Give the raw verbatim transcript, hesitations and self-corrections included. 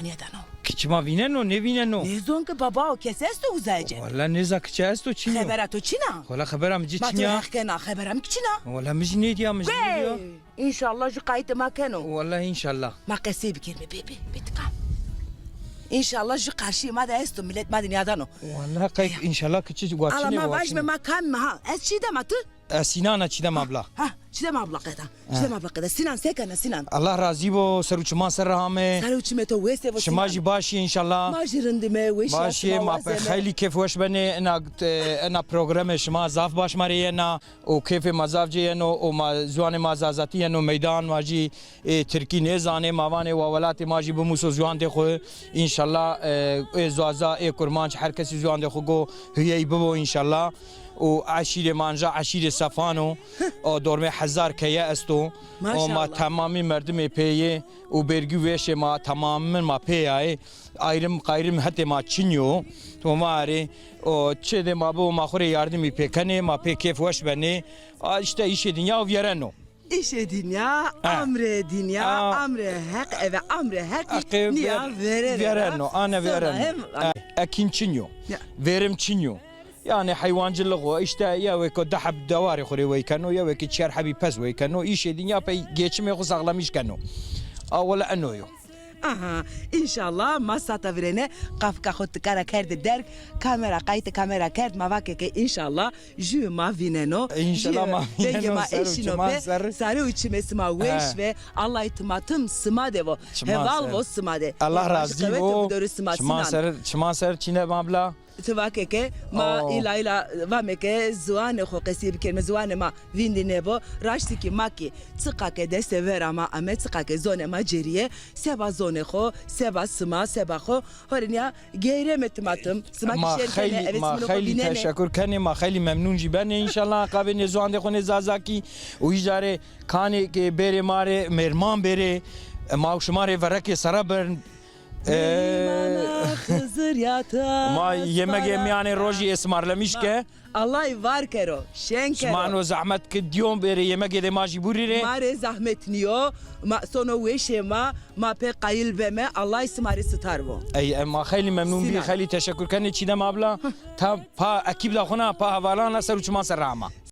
Nêdano. Kiçî ma vîneno, nêvîneno? Nêzon ke baba o kes esto uzayê ci? Wala nêza kiçî esto çin o. Xebera to çin a? Wala xebera mi ci çin a. Ma to rex kena, xebera mi ki çin a? Wala mi jî nêdîya, mi jî nêdîya. Înşallah jû qayîtê ma keno. Wala înşallah. Ma qesey bikerîme, bê, bê, bê tika. Înşallah jû qarşîyê ma de esto, milet ma de nîyadan o. Wala qey înşallah kiçî wa çinê. Ala ma vajîme ma kam îme ha. Ez Çîdem a, tu? Ez Sînan a Çîdem abla. Ha, Çîdem abla qeda. Çîdem abla qeda. Sînan, se kena Sînan? Allah razî bo, ser û çiman ser ra ame. Ser û çimê to wes ê bo Sînan. Şima jî baş î înşallah. Ma jî rind îme, weş îme. Baş î, ma pê xeylî kêfweş benê ena, e, ena programê şima zaf baş ma rê yena. Û kêfê ma zaf ci yeno û ma ziwanê ma zazakî yeno meydan, ma jî, e, tirkî nêzanê, ma vanê wa welatê ma jî bimuso ziwandê xwu. Înşallah, e, ê zaza, ê kurmanc, her kesî ziwandê xwu go huyey bibo înşallah. Û eşîrê ma nca eşîrê Sefan o. O dormê hezar keye esto. Û ma temamî merdimê pê yê û bêrgî weşê ma temamî ma pê yayê. Ayrım qayrım hetê ma çin yo. To ma arê, o çê de ma bibo, ma xwu rê yardimî pê kenê, ma pê kêfweş benê. A, îşte îşê dinya vîyereno. Îşê dinya, amrê dinya, amrê heq, eve amrê heq nîya vêreno. Vêreno, ane vêreno. E, ekin çin yo. Vêrim çin yo. Yanî heywancilix o, îşte yewêko di heb dewarê xwu rê wey keno, yewêkî çer hebî pez wey keno. Îşê dinya pey geçimê xwu saxlemîş keno. A wele eno yo. Aha, înşallah ma sata virêne qafika xo tika ra kerde derg, kamera, qayîtê kamera kerd, ma vake ke înşallah jû ma vîneno, înşallah ma vîneno, dengê ma eşîno pê, sarê û çimê sima weş ve, Allay timatim sima de vo, heval vo sima de. Allah razî vo, çiman ser, çiman ser Çîdem abla. Ti vake ke ma îla îla vame ke ziwanê xo qesey bikerîme, ziwanê ma vîndî nêbo. Raştî kî ma kî çiqa ke destê vera ma ame, çiqa ke zonê ma cêrîye, seba zonê xo, seba sima, seba xo, horê nîya geyreme timatim. Sima kî şêr kenê, eve çimanê xo vînenê. Ma xeylî teşekur kenê, ma xeylî memnun jî benê. Înşallah qabê nê ziwandê xo nê zazakî û îcarê kanê ke bêrê ma rê mêrman bêrê, e, ma û şima rê verekê sere bin. Mêrmana Xizir ya ta. Ma yemegê mîyanê rojî êsmarlemîş ke. Allay var kero, şen kero. Şima no zehmet ki diyon bêrê yemegê de ma jî burîrê. Ma rê zehmet nîyo. Ma sono weşê ma, ma pê qayîl beme. Allay sima rê sitar bo. Ey, e, ma xeylî memnun bî, xeylî teşekur kenê Çîdem abla. Ta pa ekîb da xwu na, pa hevalan na ser û çiman ser ra ama.